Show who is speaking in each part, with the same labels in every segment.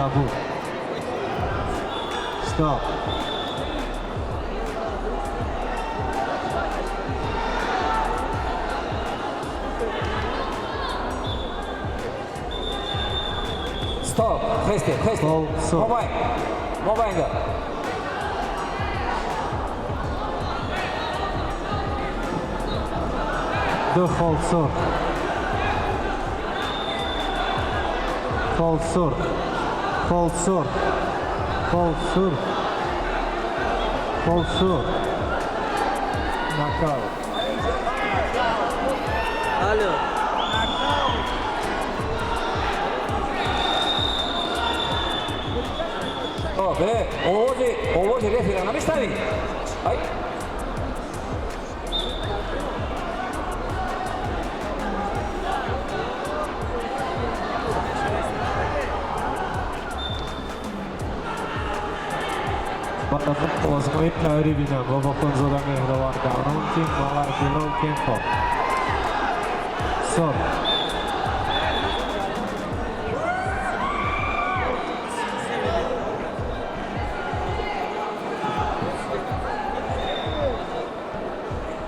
Speaker 1: Кабуд. Стоп.
Speaker 2: Стоп, хестем, хестем.
Speaker 1: Пол, стоп.
Speaker 2: Мобайн, мобайнда.
Speaker 1: Ду хол сурх. Хол сурх. Хол сурх. Хол сурх. Хол сурх. Нокаут.
Speaker 3: Алло.
Speaker 2: Хоб, овози рефера намешнавӣ? Ай.
Speaker 1: Озмои тайёрӣ бинам. Бобохонзода Меҳровар Даврон, тим Малай Билол Кемпо. Сурх.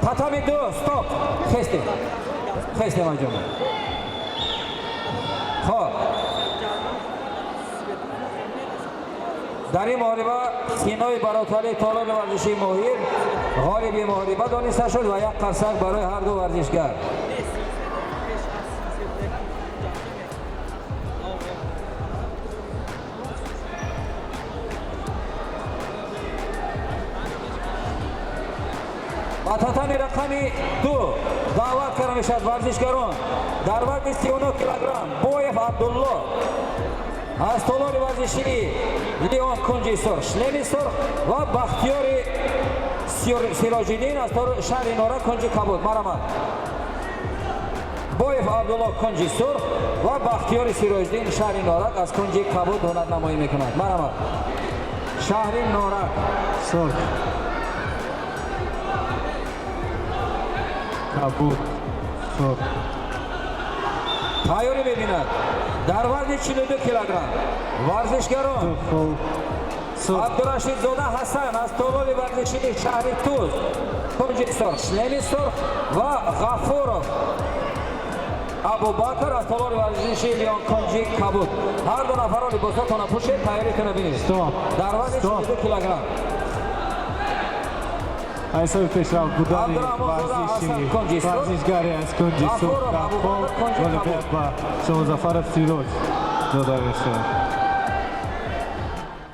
Speaker 2: Татами ду, стоп, хестем, хестем, анҷома. Хоб, дар ин муҳориба Синои Бароталӣ, толори варзишии Моҳир, ғолиби муҳориба дониста шуд ва як қарсак барои ҳар ду варзишгар. Ба татами рақами 2 даъват карда мешавад варзишгарон дар вазни 39 килограмм: Боев Абдулло аз толори варзишии Леон, кунҷи сурх, шлеми сурх, ва Бахтиёри Сироҷиддин аз шаҳри Норак, кунҷи кабуд. Марамад, Боев Абдулло, кунҷи сурх, ва Бахтиёри Сироҷиддин, шаҳри Норак, аз кунҷи кабуд ҳунарнамоӣ мекунад. Марамад, шаҳри Норак.
Speaker 1: Сурх. Кабуд. Сурх.
Speaker 2: Тайёрӣ мебинад дар вазни 42 килограмм варзишгарон:
Speaker 1: Ду хол сурх.
Speaker 2: Абдурашидзода Ҳасан аз толори варзишии шаҳри Туз, кунҷи сурх, шлеми сурх, ва Ғафуров Абубакр аз толори варзишии Лион, кунҷи кабуд. Ҳар ду нафарро либосотона пӯшед, тайёритона бинед.
Speaker 1: Стоп.
Speaker 2: Дар вазни
Speaker 1: Стоп.
Speaker 2: 42 килограмм.
Speaker 1: Ҳисоби пешрафт будани
Speaker 2: Абдурахмонзода
Speaker 1: варзиши
Speaker 2: Ҳасан, кунҷи сурх.
Speaker 1: варзишгари аз кунҷи сурх
Speaker 2: Ғафуров
Speaker 1: дар пол
Speaker 2: Абубакр, кунҷи
Speaker 1: ғолибият
Speaker 2: кабуд.
Speaker 1: ба Шомозафаров Сироҷ дода мешавад.